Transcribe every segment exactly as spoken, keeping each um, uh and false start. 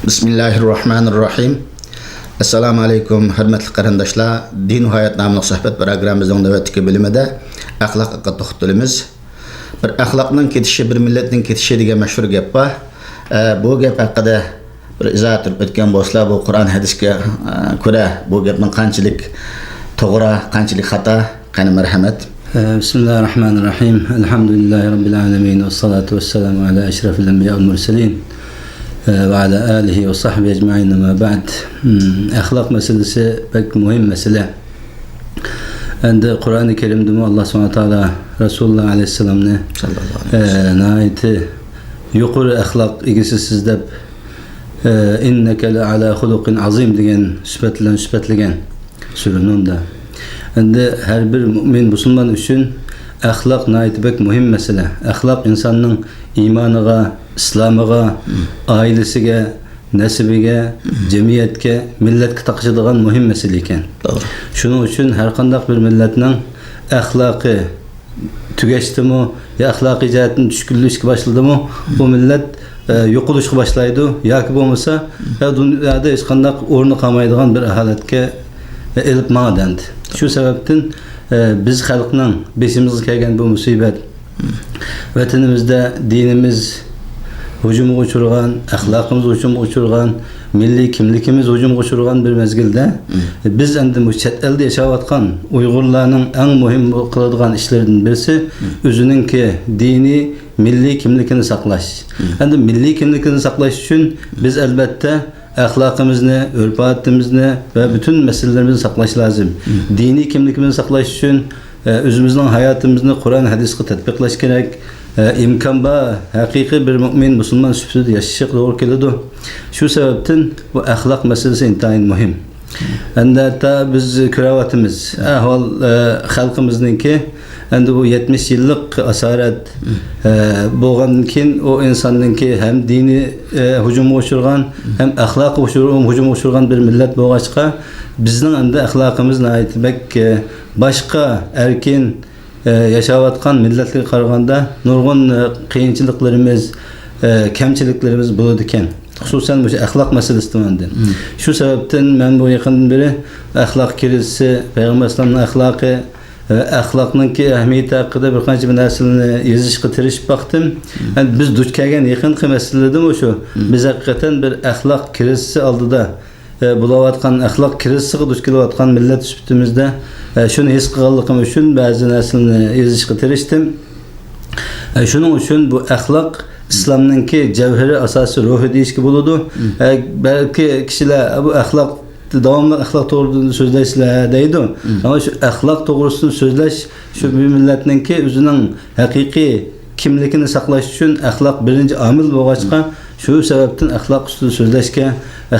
بىسمىللاھىررەھمانىررەھىم. ئەسسالامۇ ئەلەيكۇم، ھۆرمەتلىك قېرىنداشلار. دىن ۋە ھايات ناملىق سۆھبەت پروگراممىمىزنىڭ نۆۋەتتىكى بۆلۈمىدە ئەخلاق ھەققىدە توختىلىمىز. بىر ئەخلاقنىڭ كېتىشى، بىر مىللەتنىڭ كېتىشى دېگەن مەشھۇر گەپ بار. ئە، بۇ گەپ ھەققىدە بىر ئىزاھات بېرىپ ئۆتكەن بولسىلا، بۇ قۇرئان ھەدىسكە، ئە، كۆرە بۇ گەپنىڭ قانچىلىك توغرا، قانچىلىك خاتا؟ قېنى، مەرھەمەت. بىسمىللاھىررەھمانىررەھىم. ئەلھەمدۇلىللاھى رەببىل ئالەمىن. ۋەسسالاتۇ ۋەسسالامۇ ئەلا ئەشرەفىل ئەنبىيا ۋەل مۇرسەلىن. ۋە ئەلا ئالىھى ۋە سەھبىھى ئەجمەئىن. ئەمما بەئد. ئەخلاق مەسىلىسى بەك مۇھىم مەسىلە. ئەمدى قۇرئانى كەرىمدىمۇ ئاللا سۇبھانەھۇ ۋە تائالا رەسۇلۇللا ئەلەيھىسسالامنى، ئە، ناھايىتى يۇقىرى ئەخلاق ئىگىسىسىز دەپ، ئە، «ئىننەكە لەئەلا خۇلۇقىن ئازىم» دېگەن سۈپەت بىلەن سۈپەتلىگەن سۈرە نۇندا. ئەمدى ھەر بىر مۇئمىن مۇسۇلمان ئۈچۈن ئەخلاق ناھايىتى بەك مۇھىم مەسىلە. ئەخلاق ئىنساننىڭ ئىمانىغا، ئىسلامىغا، ئائىلىسىگە، نەسىبىگە، جەمئىيەتكە، مىللەتكە تاقىشىدىغان مۇھىم مەسىلە ئىكەن. توغرا. شۇنىڭ ئۈچۈن ھەر قانداق بىر مىللەتنىڭ ئەخلاقى تۈگەشتىمۇ يا ئەخلاقىي جەھەتتىن چۈشكۈنلىشىشكە باشلىدىمۇ، ئۇ مىللەت، ئە، يوقىلىشقا باشلايدۇ ياكى بولمىسا، يا دۇنيادا ھېچقانداق ئورنى قالمايدىغان بىر ھالەتكە، ئە، ئېلىپ ماڭىدۇ ئەمدى. شۇ سەۋەبتىن، ئە، بىز خەلقنىڭ بېشىمىزغا كەلگەن بۇ مۇسىبەت، ۋەتىنىمىزدە دىنىمىز ھۇجۇمغا ئۇچرىغان، ئەخلاقىمىز ھۇجۇمغا ئۇچرىغان، مىللىي كىملىكىمىز ھۇجۇمغا ئۇچرىغان بىر مەزگىلدە، بىز ئەمدى مۇشۇ چەت ئەلدە ياشاۋاتقان ئۇيغۇرلارنىڭ ئەڭ مۇھىم قىلىدىغان ئىشلىرىدىن بىرسى، ئۆزىنىڭكى دىنىي، مىللىي كىملىكىنى ساقلاش. ئەمدى مىللىي كىملىكىنى ساقلاش ئۈچۈن بىز، ئەلبەتتە، ئەخلاقىمىزنى، ئۆرپ-ئادىتىمىزنى ۋە پۈتۈن مەسىلىلىرىمىزنى ساقلاش لازىم. دىنىي كىملىكىمىزنى ساقلاش ئۈچۈن، ئە، ئۆزىمىزنىڭ ھاياتىمىزنى قۇرئان، ھەدىسقا تەتبىقلاش كېرەك. ئە، ئىمكان بار، ھەقىقىي بىر مۇئمىن، مۇسۇلمان سۈپىتىدە ياشىشىغا توغرا كېلىدۇ. شۇ سەۋەبتىن بۇ ئەخلاق مەسىلىسى ئىنتايىن مۇھىم. ئەمدى ھەتتا بىز كۆرۈۋاتىمىز، ئەھۋال، ئە، خەلقىمىزنىڭكى ئەمدى بۇ يەتمىش يىللىق ئاسارەت، ئە، بولغاندىن كېيىن ئۇ ئىنساننىڭكى ھەم دىنى، ئە، ھۇجۇمغا ئۇچرىغان، ھەم ئەخلاقى ئۇچۇر-، ھۇجۇمغا ئۇچرىغان بىر مىللەت بولغاچقا، بىزنىڭ ئەمدى ئەخلاقىمىز ناھايىتى بەك، ئە، باشقا ئەركىن، ئە، ياشاۋاتقان مىللەتلەرگە قارىغاندا نۇرغۇن، ئە، قىيىنچىلىقلىرىمىز، ئە، كەمچىلىكلىرىمىز بولىدىكەن. خۇسۇسەن مۇشۇ ئەخلاق مەسىلىسىدە ئەمدى. شۇ سەۋەبتىن مەن بۇ يېقىندىن بېرى ئەخلاق كىرىزىسى، پەيغەمبەر ئەلەيھىسسالامنىڭ ئەخلاقى، ئە، ئەخلاقنىڭكى ئەھمىيىتى ھەققىدە بىر قانچە بىر نەرسىلەرنى يېزىشقا تىرىشىپ باقتىم. ئەمدى بىز دۇچ كەلگەن يېقىنقى مەسىلىدىمۇ شۇ. بىز ھەقىقەتەن بىر ئەخلاق كىرىزىسى ئالدىدا، ئە، بولۇۋاتقان، ئەخلاق كىرىزىسىغا دۇچ كېلىۋاتقان مىللەت سۈپىتىمىزدە، ئە، شۇنى ھېس قىلغانلىقىم ئۈچۈن بەزى نەرسىلەرنى يېزىشقا تىرىشتىم. ئە، شۇنىڭ ئۈچۈن بۇ ئەخلاق ئىسلامنىڭكى جەۋھىرى، ئاساسىي روھى دېيىشكە بولىدۇ. ئە، بەلكى كىشىلەر، «بۇ ئەخلاق، داۋاملىق ئەخلاق توغرىسىدا سۆزلەيسىلەر» دەيدۇ. ئەمما شۇ ئەخلاق توغرىسىدا سۆزلەش، شۇ بىر مىللەتنىڭكى ئۆزىنىڭ ھەقىقىي كىملىكىنى ساقلاش ئۈچۈن ئەخلاق بىرىنچى ئامىل بولغاچقا، شۇ سەۋەبتىن ئەخلاق ئۈستىدە سۆزلەشكە،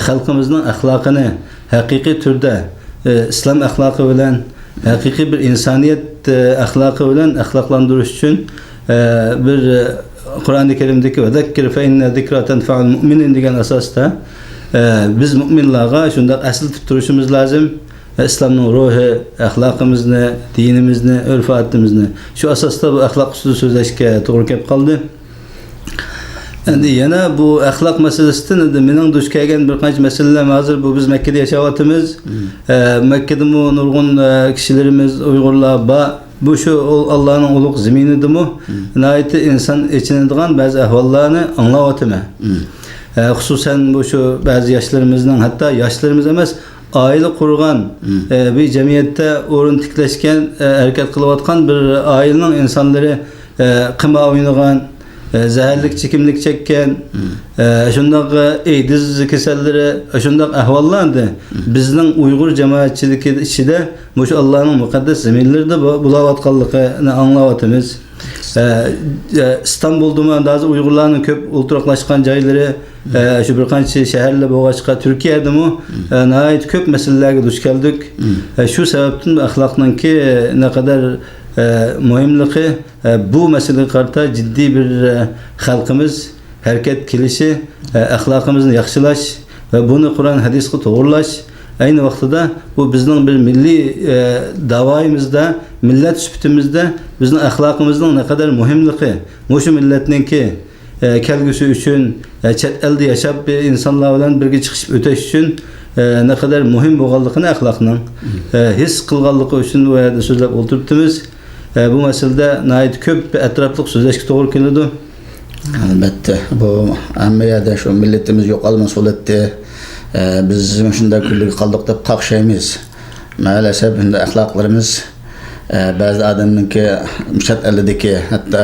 خەلقىمىزنىڭ ئەخلاقىنى ھەقىقىي تۈردە، ئە، ئىسلام ئەخلاقى بىلەن، ھەقىقىي بىر ئىنسانىيەت، ئە، ئەخلاقى بىلەن ئەخلاقلاندۇرۇش ئۈچۈن، ئە، بىر، ئە، قۇرئانى كەرىمدىكى «ۋەزەككىر فەئىننە زىكرا تەنفەئۇل مۇئمىنىن» دېگەن ئاساستا، ئە، بىز مۇئمىنلارغا شۇنداق ئەسلىتىپ تۇرۇشىمىز لازىم. ئىسلامنىڭ روھى، ئەخلاقىمىزنى، دىنىمىزنى، ئۆرپ-ئادىتىمىزنى شۇ ئاساستا بۇ ئەخلاق ئۈستىدە سۆزلەشكە توغرا كەپ قالدى. ئەمدى يەنە بۇ ئەخلاق مەسىلىسىدىن ئەمدى مېنىڭ دۇچ كەلگەن بىر قانچە مەسىلىلەرمۇ، ھازىر بۇ بىز مەككىدە ياشاۋاتىمىز. ئە، مەككىدىمۇ نۇرغۇن، ئە، كىشىلىرىمىز، ئۇيغۇرلار بار. بۇ شۇ ئۇ-، ئاللانىڭ ئۇلۇغ زېمىنىدىمۇ ناھايىتى ئىنسان ئېچىنىدىغان بەزى ئەھۋاللارنى ئاڭلاۋاتىمەن. ئە، خۇسۇسەن بۇ شۇ بەزى ياشلىرىمىزنىڭ، ھەتتا ياشلىرىمىز ئەمەس، ئائىلە قۇرغان، ئە، بىر جەمئىيەتتە ئورۇن تىكلەشكەن، ئە، ھەرىكەت قىلىۋاتقان بىر ئائىلىنىڭ ئىنسانلىرى، ئە، قىمار ئوينىغان، ئە، زەھەرلىك ئىچىملىك چەككەن، ئە، شۇنداق، ئە، ئېيدىز كېسەللىرى، شۇنداق ئەھۋاللار ئەمدى بىزنىڭ ئۇيغۇر جامائەتچىلىكى ئىچىدە مۇشۇ ئاللانىڭ مۇقەددەس زېمىنلىرىدا بو-، بولاۋاتقانلىقىنى ئاڭلاۋاتىمىز. ئە، ئە، ئىستانبۇلدىمۇ ئەمدى ھازىر ئۇيغۇرلارنىڭ كۆپ ئولتۇراقلاشقان جايلىرى، ئە، شۇ بىر قانچە شەھەرلەر بولغاچقا، تۈركىيەدىمۇ، ئە، ناھايىتى كۆپ مەسىلىلەرگە دۇچ كەلدۇك. ئە، شۇ سەۋەبتىن بۇ ئەخلاقنىڭكى نەقەدەر، ئە، مۇھىملىقى، ئە، بۇ مەسىلىگە قارىتا جىددىي بىر، ئە، خەلقىمىز ھەرىكەت قىلىشى، ئە، ئەخلاقىمىزنى ياخشىلاش ۋە بۇنى قۇرئان، ھەدىسقا توغرىلاش، ئەينى ۋاقتىدا بۇ بىزنىڭ بىر مىللىي، ئە، داۋايىمىزدا، مىللەت سۈپىتىمىزدە بىزنىڭ ئەخلاقىمىزنىڭ نەقەدەر مۇھىملىقى، مۇشۇ مىللەتنىڭكى، ئە، كەلگۈسى ئۈچۈن، ئە، چەت ئەلدە ياشاپ، ئە، ئىنسانلار بىلەن بىرگە چىقىشىپ ئۆتۈش ئۈچۈن، ئە، نەقەدەر مۇھىم بولغانلىقىنى ئەخلاقنىڭ، ئە، ھېس قىلغانلىقى ئۈچۈن بۇ يەردە سۆزلەپ ئولتۇرۇپتىمىز. ئە، بۇ مەسىلىدە ناھايىتى كۆپ ئەتراپلىق سۆزلەشكە توغرا كېلىدۇ. ئەلبەتتە، بۇ ھەممە يەردە شۇ مىللىتىمىز يوقالماس بولاتتى. ئە، بىز شۇنداق كۈنلەرگە قالدۇق دەپ قاقشايمىز. مەئەلەسەپ، ئەخلاقلىرىمىز، ئە، بەزى ئادەمنىڭكى چەت ئەلدىكى، ھەتتا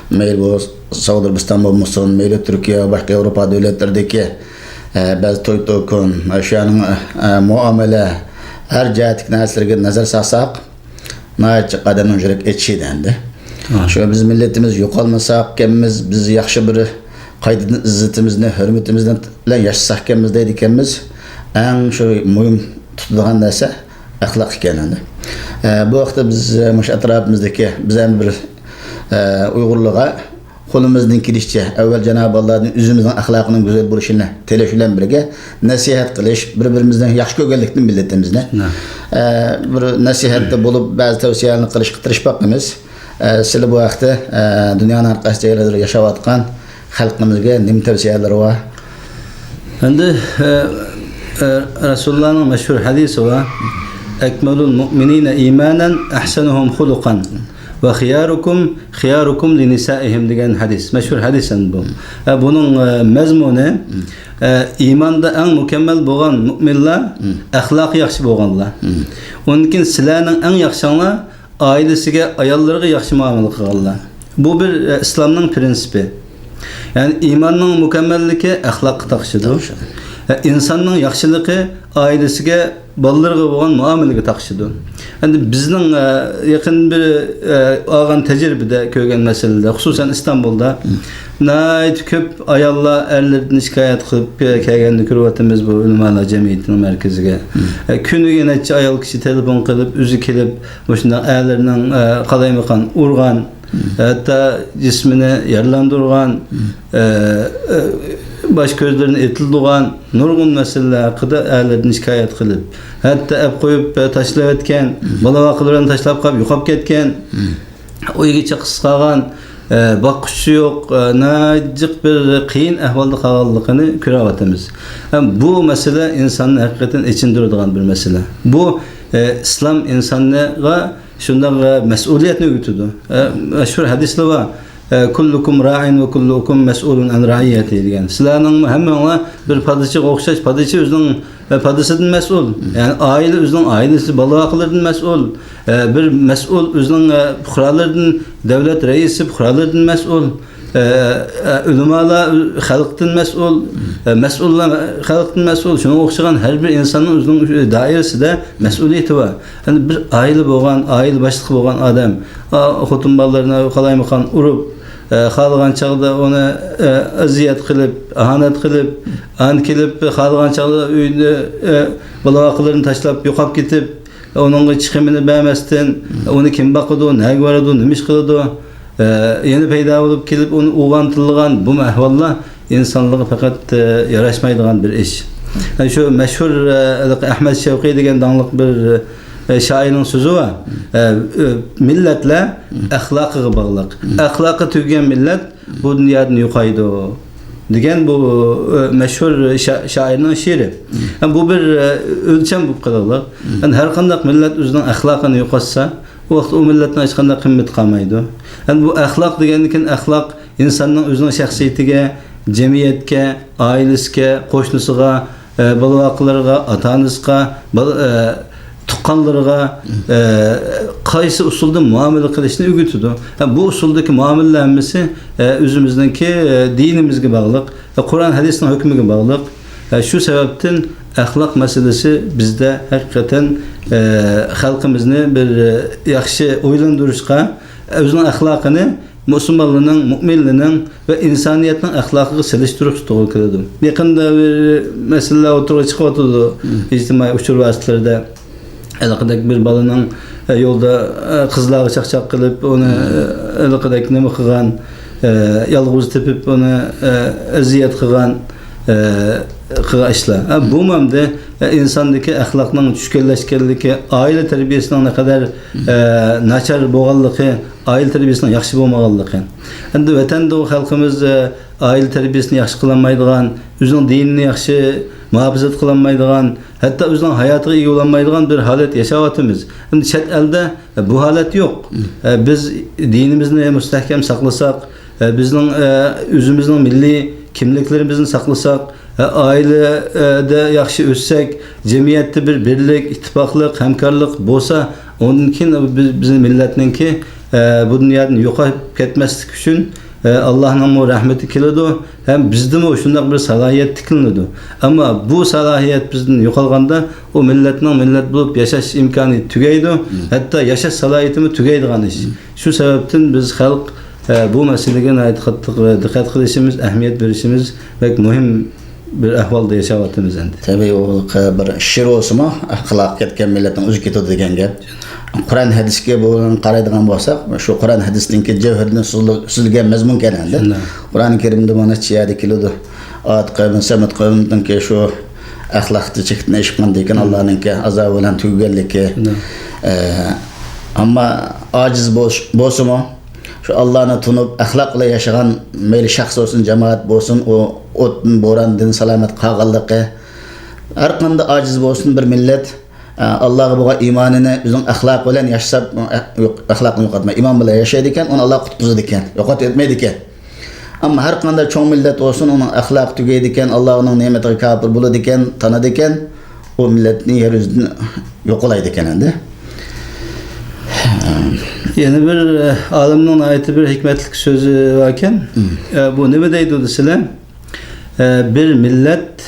مەيلى بۇ سەئۇدى ئەرەبىستان بولمىسۇن، مەيلى تۈركىيە، باشقا ياۋروپا دۆلەتلىرىدىكى، ئە، بەزى توي توكۇن، شۇ يەرنىڭ، ئە، مۇئامىلە، ھەر جەھەتتىكى نەرسىلەرگە نەزەر سالساق، ناھايىتى جىق ئادەمنىڭ يۈرىكى ئېچىشىدۇ ئەمدى. ھە. شۇ بىز مىللىتىمىز يوقالمىساق ئىكەنمىز، بىز ياخشى بىر قايتىدىن ئىززىتىمىزنى، ھۆرمىتىمىزنى بىلەن ياشىساق ئىكەنمىز دەيدىكەنمىز. ئەڭ شۇ مۇھىم تۇتىدىغان نەرسە ئەخلاق ئىكەن ئەمدى. ئە، بۇ ھەقتە بىز، ئە، مۇشۇ ئەتراپىمىزدىكى بىز ھەم بىر، ئە، ئۇيغۇرلارغا قولىمىزدىن كېلىشىچە، ئەۋۋەل جانابىي ئاللادىن ئۆزىمىزنىڭ ئەخلاقىنىڭ گۈزەل بولۇشىنى تىلەش بىلەن بىرگە، نەسىھەت قىلىش، بىر-بىرىمىزنى ياخشى كۆرگەنلىكتىن مىللىتىمىزنى، نە. ئە، بىر نەسىھەتتە بولۇپ، بەزى تەۋسىيەلەرنى قىلىشقا تىرىشىپ باقىمىز. ئە، سىلەر بۇ ھەقتە، ئە، دۇنيانىڭ ھەر قايسى جايلىرىدا ياشاۋاتقان خەلقىمىزگە نېمە تەۋسىيەلىرى بار؟ ئەمدى، ئە، ئە، رەسۇلۇللانىڭ مەشھۇر ھەدىسى بار. «ئەكمەلۇل مۇئمىنىنە ئىمانەن ئەھسەنۇھۇم خۇلۇقەن ۋە خىيارۇكۇم خىيارۇكۇم لىنىسائىھىم» دېگەن ھەدىس. مەشھۇر ھەدىس ئەمدى بۇ. ئە، بۇنىڭ، ئە، مەزمۇنى، ئە، ئىماندا ئەڭ مۇكەممەل بولغان مۇئمىنلار ئەخلاقى ياخشى بولغانلار. ئۇندىن كېيىن سىلەرنىڭ ئەڭ ياخشىڭلار ئائىلىسىگە، ئاياللىرىغا ياخشى مۇئامىلە قىلغانلار. بۇ بىر، ئە، ئىسلامنىڭ پىرىنسىپى. يەنى ئىماننىڭ مۇكەممەللىكى ئەخلاققا تاقىشىدۇ. تاقىشىدۇ. ئە، ئىنساننىڭ ياخشىلىقى ئائىلىسىگە، بالىلىرىغا بولغان مۇئامىلىگە تاقىشىدۇ. ئەمدى بىزنىڭ، ئە، يېقىن بىر، ئە، ئالغان تەجرىبىدە كۆرگەن مەسىلىدە، خۇسۇسەن ئىستانبۇلدا ناھايىتى كۆپ ئاياللار ئەرلىرىدىن شىكايەت قىلىپ، ئە، كەلگەننى كۆرۈۋاتىمىز بۇ ئۆلىمالار جەمئىيىتىنىڭ مەركىزىگە. ئە، كۈنىگە نەچچە ئايال كىشى تېلېفون قىلىپ، ئۆزى كېلىپ، مۇشۇنداق ئەرلىرىنىڭ، ئە، قالايمىقان ئۇرغان، ھەتتا جىسمىنى يارىلاندۇرغان، ئە، ئە، باش كۆزلىرىنى ئېتىلدۇرغان نۇرغۇن مەسىلىلەر ھەققىدە ئەرلىرىدىن شىكايەت قىلىپ، ھەتتا ئەپ قويۇپ، ئە، تاشلىۋەتكەن، بالا-ۋاقىلىرىنى تاشلاپ قاپ يوقاپ كەتكەن، ئۇيىغا چاقىسى قالغان، ئە، باققۇچىسى يوق، ئە، ناجىق بىر قىيىن ئەھۋالدا قالغانلىقىنى كۆرۈۋاتىمىز. ھەم بۇ مەسىلە ئىنساننى ھەقىقەتەن ئېچىندۇرىدىغان بىر مەسىلە. بۇ، ئە، ئىسلام ئىنسانغا شۇنداق، ئە، مەسئۇلىيەتنى ئۆگىتىدۇ. ئە، مەشھۇر ھەدىسلەر بار. ئە، «كۇللۇكۇم راعىن ۋە كۇللۇكۇم مەسئۇلۇن ئەن رەئىييەتىھى» دېگەن. سىلەرنىڭ ھەممىڭلار بىر پادىچىغا ئوخشاش، پادىچى ئۆزىنىڭ، ئە، پادىسىدىن مەسئۇل. يەنى ئائىلە ئۆزىنىڭ ئائىلىسى، بالا-ۋاقىلىرىدىن مەسئۇل. ئە، بىر مەسئۇل ئۆزىنىڭ، ئە، پۇقرالىرىدىن، دۆلەت رەئىسى پۇقرالىرىدىن مەسئۇل. ئە، ئە، ئۆلىمالار خەلقتىن مەسئۇل، ئە، مەسئۇللار خەلقتىن مەسئۇل. شۇنىڭغا ئوخشىغان ھەر بىر ئىنساننىڭ ئۆزىنىڭ دائىرىسىدە مەسئۇلىيىتى بار. يەنى بىر ئائىلە بولغان، ئائىلە باشلىقى بولغان ئادەم، ئا، خوتۇن بالىلىرىنى قالايمىقان ئۇرۇپ، ئە، خالىغان چاغدا ئۇنى، ئە، ئەزىيەت قىلىپ، ئاھانەت قىلىپ، ئانا كېلىپ خالىغان چاغدا ئۆيدە، ئە، بالا-ۋاقىلىرىنى تاشلاپ يوقاپ كېتىپ، ئۇنىڭغا چىقىمىنى بەرمەستىن، ئۇنى كىم باقىدۇ، نەگە بارىدۇ، نېمە ئىش قىلىدۇ؟ ئە، يەنە پەيدا بولۇپ كېلىپ ئۇنى ئۇرغان، تىللىغان، بۇ ئەھۋاللار ئىنسانلىققا پەقەت، ئە، ياراشمايدىغان بىر ئىش. ئە، شۇ مەشھۇر، ئە، ھېلىقى ئەھمەد شەۋقى دېگەن داڭلىق بىر، ئە، شائىرنىڭ سۆزى بار. ئە، ئە، مىللەتلەر ئەخلاقىغا باغلىق. ئەخلاقى تۈگىگەن مىللەت بۇ دۇنيادىن يوقايدۇ دېگەن بۇ، ئە، مەشھۇر شا-، شائىرنىڭ شېئىرى. ھەم بۇ بىر، ئە، ئۆلچەم بولۇپ قېلىدۇ. يەنى ھەر قانداق مىللەت ئۆزىنىڭ ئەخلاقىنى يوقاتسا، ئۇ ۋاقىتتا ئۇ مىللەتنىڭ ھېچقانداق قىممىتى قالمايدۇ. يەنى بۇ ئەخلاق دېگەندىن كېيىن ئەخلاق ئىنساننىڭ ئۆزىنىڭ شەخسىيىتىگە، جەمئىيەتكە، ئائىلىسىگە، قوشنىسىغا، ئە، بالا-ۋاقىلىرىغا، ئاتا-ئانىسىغا، بالا-، ئە، تۇغقانلىرىغا، ئە، قايسى ئۇسۇلدا مۇئامىلە قىلىشنى ئۆگىتىدۇ. ھە، بۇ ئۇسۇلدىكى مۇئامىلىلەر ھەممىسى، ئە، ئۆزىمىزنىڭكى، ئە، دىنىمىزگە باغلىق، ئە، قۇرئان ھەدىسنىڭ ھۆكمىگە باغلىق. ئە، شۇ سەۋەبتىن ئەخلاق مەسىلىسى بىزدە ھەقىقەتەن، ئە، خەلقىمىزنى بىر، ئە، ياخشى ئويلاندۇرۇشقا، ئۆزىنىڭ ئەخلاقىنى مۇسۇلمانلارنىڭ، مۇئمىنلارنىڭ ۋە ئىنسانىيەتنىڭ ئەخلاقىغا سېلىشتۇرۇشقا توغرا كېلىدۇ. يېقىندا بىر مەسىلىلەر ئوتتۇرىغا چىقىۋاتىدۇ ئىجتىمائىي ئۇچۇر ۋاسىتىلىرىدە. ھېلىقىدەك بىر بالىنىڭ، ئە، يولدا، ئە، قىزلارغا چاقچاق قىلىپ، ئۇنى، ئە، ھېلىقىدەك نېمە قىلغان، ئە، يالغۇز تېپىپ ئۇنى، ئە، ئەزىيەت قىلغان، ئە، قىلغان ئىشلار. ئە، بۇمۇ ئەمدى، ئە، ئىنساندىكى ئەخلاقنىڭ چۈشكۈنلەشكەنلىكى، ئائىلە تەربىيەسىنىڭ نەقەدەر، ئە، ناچار بولغانلىقى، ئائىلە تەربىيەسىنىڭ ياخشى بولمىغانلىقى. ئەمدى ۋەتەندە خەلقىمىز، ئە، ئائىلە تەربىيەسىنى ياخشى قىلالمايدىغان، ئۆزىنىڭ دىنىنى ياخشى مۇھاپىزەت قىلالمايدىغان، ھەتتا ئۆزىنىڭ ھاياتىغا ئىگە بولالمايدىغان بىر ھالەت ياشاۋاتىمىز. ئەمدى چەت ئەلدە، ئە، بۇ ھالەت يوق. مم. ئە، بىز دىنىمىزنى مۇستەھكەم ساقلىساق، ئە، بىزنىڭ، ئە، ئۆزىمىزنىڭ مىللىي كىملىكلىرىمىزنى ساقلىساق، ئە، ئائىلىدە ياخشى ئۆتسەك، جەمئىيەتتە بىر بىرلىك، ئىتتىپاقلىق، ھەمكارلىق بولسا، ئۇندىن كېيىن بىز، بىزنىڭ مىللەتنىڭكى، ئە، بۇ دۇنيادىن يوقاپ كەتمەسلىك ئۈچۈن، ئە، ئاللانىڭمۇ رەھمىتى كېلىدۇ، ھەم بىزدىمۇ شۇنداق بىر سالاھىيەت تىكلىنىدۇ. ئەمما بۇ سالاھىيەت بىزدىن يوقالغاندا، ئۇ مىللەتنىڭ مىللەت بولۇپ ياشاش ئىمكانى تۈگەيدۇ، مم. ھەتتا ياشاش سالاھىيىتىمۇ تۈگەيدىغان ئىش. مم. شۇ سەۋەبتىن بىز خەلق، ئە، بۇ مەسىلىگە ناھايىتى قاتتىق، ئە، دىققەت قىلىشىمىز، ئەھمىيەت بېرىشىمىز بەك مۇھىم بىر ئەھۋالدا ياشاۋاتىمىز ئەمدى. تەبىئىي، ئۇ بىر شېئىر بولسىمۇ، ئەخلاقى كەتكەن مىللەتنىڭ ئۆزى كېتىدۇ دېگەن گەپ. قۇرئان ھەدىسكە بۇ قارايدىغان بولساق، شۇ قۇرئان ھەدىستىكى جەۋھىرىدىن سۈزۈلگەن مەزمۇن ئىكەن ئەمدى. شۇنداق. قۇرئان كەرىمدە مانا نەچچە يەردە كېلىدۇ. ئاد قەۋم، سەمۇد قەۋمنىڭكى شۇ ئەخلاقتا چېكىدىن ئېشىپ قالدىكەن، مم. ئاللانىڭكى ئازابى بىلەن تۈگىگەنلىكى. شۇنداق. ئە، ئەمما ئاجىز بولۇش، بولسىمۇ، شۇ ئاللانى تونۇپ، ئەخلاق بىلەن ياشىغان، مەيلى شەخس بولسۇن، جامائەت بولسۇن، ئۇ ئوتتىن، بوراندىن سالامەت قالغانلىقى. ھەر قانداق ئاجىز بولسۇن، بىر مىللەت، ئە، ئاللاغا بولغان ئىمانىنى ئۆزىنىڭ ئەخلاقى بىلەن ياشىسا، ئە، يوق، ئەخلاقىنى يوقاتماي، ئىمان بىلەن ياشايدىكەن، ئۇنى ئاللا قۇتقۇزىدىكەن، يوقىتىۋەتمەيدىكەن. ئەمما ھەر قانداق چوڭ مىللەت بولسۇن، ئۇنىڭ ئەخلاقى تۈگەيدىكەن، ئاللانىڭ نېمىتىگە كاپىر بولىدىكەن، تانىدىكەن، ئۇ مىللەتنى يەر يۈزىدىن يوقىلايدىكەن ئەمدى. يەنە بىر، ئە، ئالىمنىڭ ناھايىتى بىر ھېكمەتلىك سۆزى باركەن. مم. ئە، بۇ نېمە دەيدۇ دېسىلە، ئە، بىر مىللەت،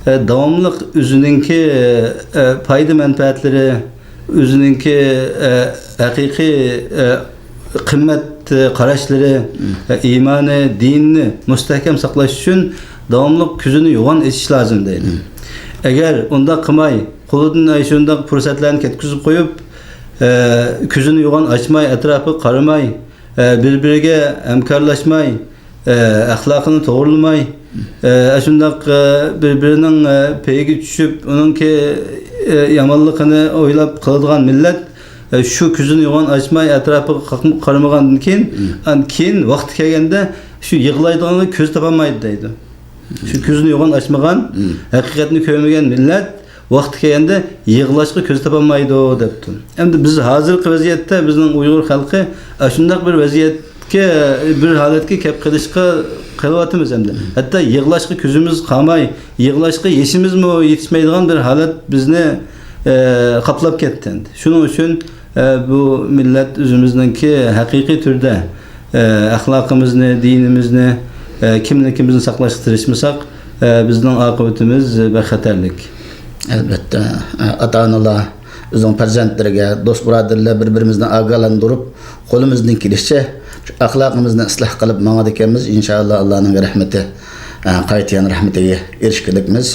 ئە، داۋاملىق ئۆزىنىڭكى، ئە، پايدا مەنپەئەتلىرى، ئۆزىنىڭكى، ئە، ھەقىقىي، ئە، قىممەت، ئە، قاراشلىرى، مم. ئە، ئىمانى، دىنىنى مۇستەھكەم ساقلاش ئۈچۈن داۋاملىق كۆزىنى يوغان ئېچىش لازىم دەيدۇ. مم. ئەگەر ئۇنداق قىلماي، قولىدىن ئەي شۇنداق پۇرسەتلەرنى كەتكۈزۈپ قويۇپ، ئە، كۆزىنى يوغان ئاچماي، ئەتراپىغا قارىماي، ئە، بىر-بىرىگە ھەمكارلاشماي، ئە، ئەخلاقىنى توغرىلىماي، ئە، ئاشۇنداق، ئە، بىر-بىرىنىڭ، ئە، پېيىگە چۈشۈپ، ئۇنىڭكى، ئە، يامانلىقىنى ئويلاپ قىلىدىغان مىللەت، ئە، شۇ كۆزىنى يوغان ئاچماي، ئەتراپىغا قاق-، قارىمىغاندىن كېيىن، مم. ئان-، كېيىن ۋاقتى كەلگەندە شۇ يىغلايدىغانغا كۆز تاپالمايدۇ دەيدۇ. شۇ كۆزىنى يوغان ئاچمىغان، مم. ھەقىقەتنى كۆرمىگەن مىللەت ۋاقتى كەلگەندە يىغلاشقا كۆز تاپالمايدۇ، دەپتۇ. ئەمدى بىز ھازىرقى ۋەزىيەتتە بىزنىڭ ئۇيغۇر خەلقى ئاشۇنداق بىر ۋەزىيەتكە، بىر ھالەتكە كەپ قېلىشقا قېلىۋاتىمىز ئەمدى. ھەتتا يىغلاشقا كۆزىمىز قالماي، يىغلاشقا يېشىمىزمۇ يېتىشمەيدىغان بىر ھالەت بىزنى، ئە، قاپلاپ كەتتى ئەمدى. شۇنىڭ ئۈچۈن، ئە، بۇ مىللەت ئۆزىمىزنىڭكى ھەقىقىي تۈردە، ئە، ئەخلاقىمىزنى، دىنىمىزنى، ئە، كىملىكىمىزنى ساقلاشقا تىرىشمىساق، ئە، بىزنىڭ ئاقىۋىتىمىز بەك خەتەرلىك. ئەلۋەتتە، ئاتا-ئانىلار ئۆزىنىڭ پەرزەنتلىرىگە، دوست-بۇرادەرلەر بىر-بىرىمىزنى ئاگاھلاندۇرۇپ، قولىمىزدىن كېلىشىچە شۇ ئەخلاقىمىزنى ئىسلاھ قىلىپ ماڭىدىكەنمىز، ئىنشائاللا، ئاللانىڭ رەھمىتى، ئە، قايتىدىن رەھمىتىگە ئېرىشكۈدەكمىز.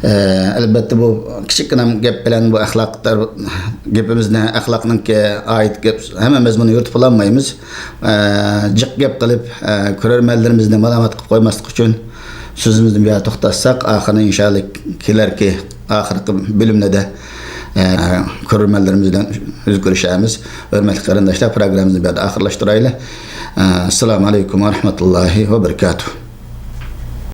ئە، ئەلۋەتتە، بۇ كىچىككىنە گەپ بىلەن بۇ ئەخلاق تەر-، گېپىمىزنى، ئەخلاقنىڭكى ئائىت گەپ، ھەممە مەزمۇننى يورۇتۇپ بولالمايمىز. ئە، جىق گەپ قىلىپ، ئە، كۆرەرمەنلىرىمىزنى مالامەت قىلىپ قويماسلىق ئۈچۈن، سۆزىمىزنى بۇ يەردە توختاتساق، ئاخىرىنى ئىنشاللا كېلەركى ئاخىرقى بۆلۈملەردە، ئە، كۆرۈرمەنلىرىمىز بىلەن يۈز كۆرۈشەرمىز. ھۆرمەتلىك قېرىنداشلار، پروگراممىمىزنى بۇ يەردە ئاخىرلاشتۇرايلى. ئە، ئەسسالامۇ ئەلەيكۇم ۋە رەھمەتۇللاھى ۋە بەرىكاتۇھ.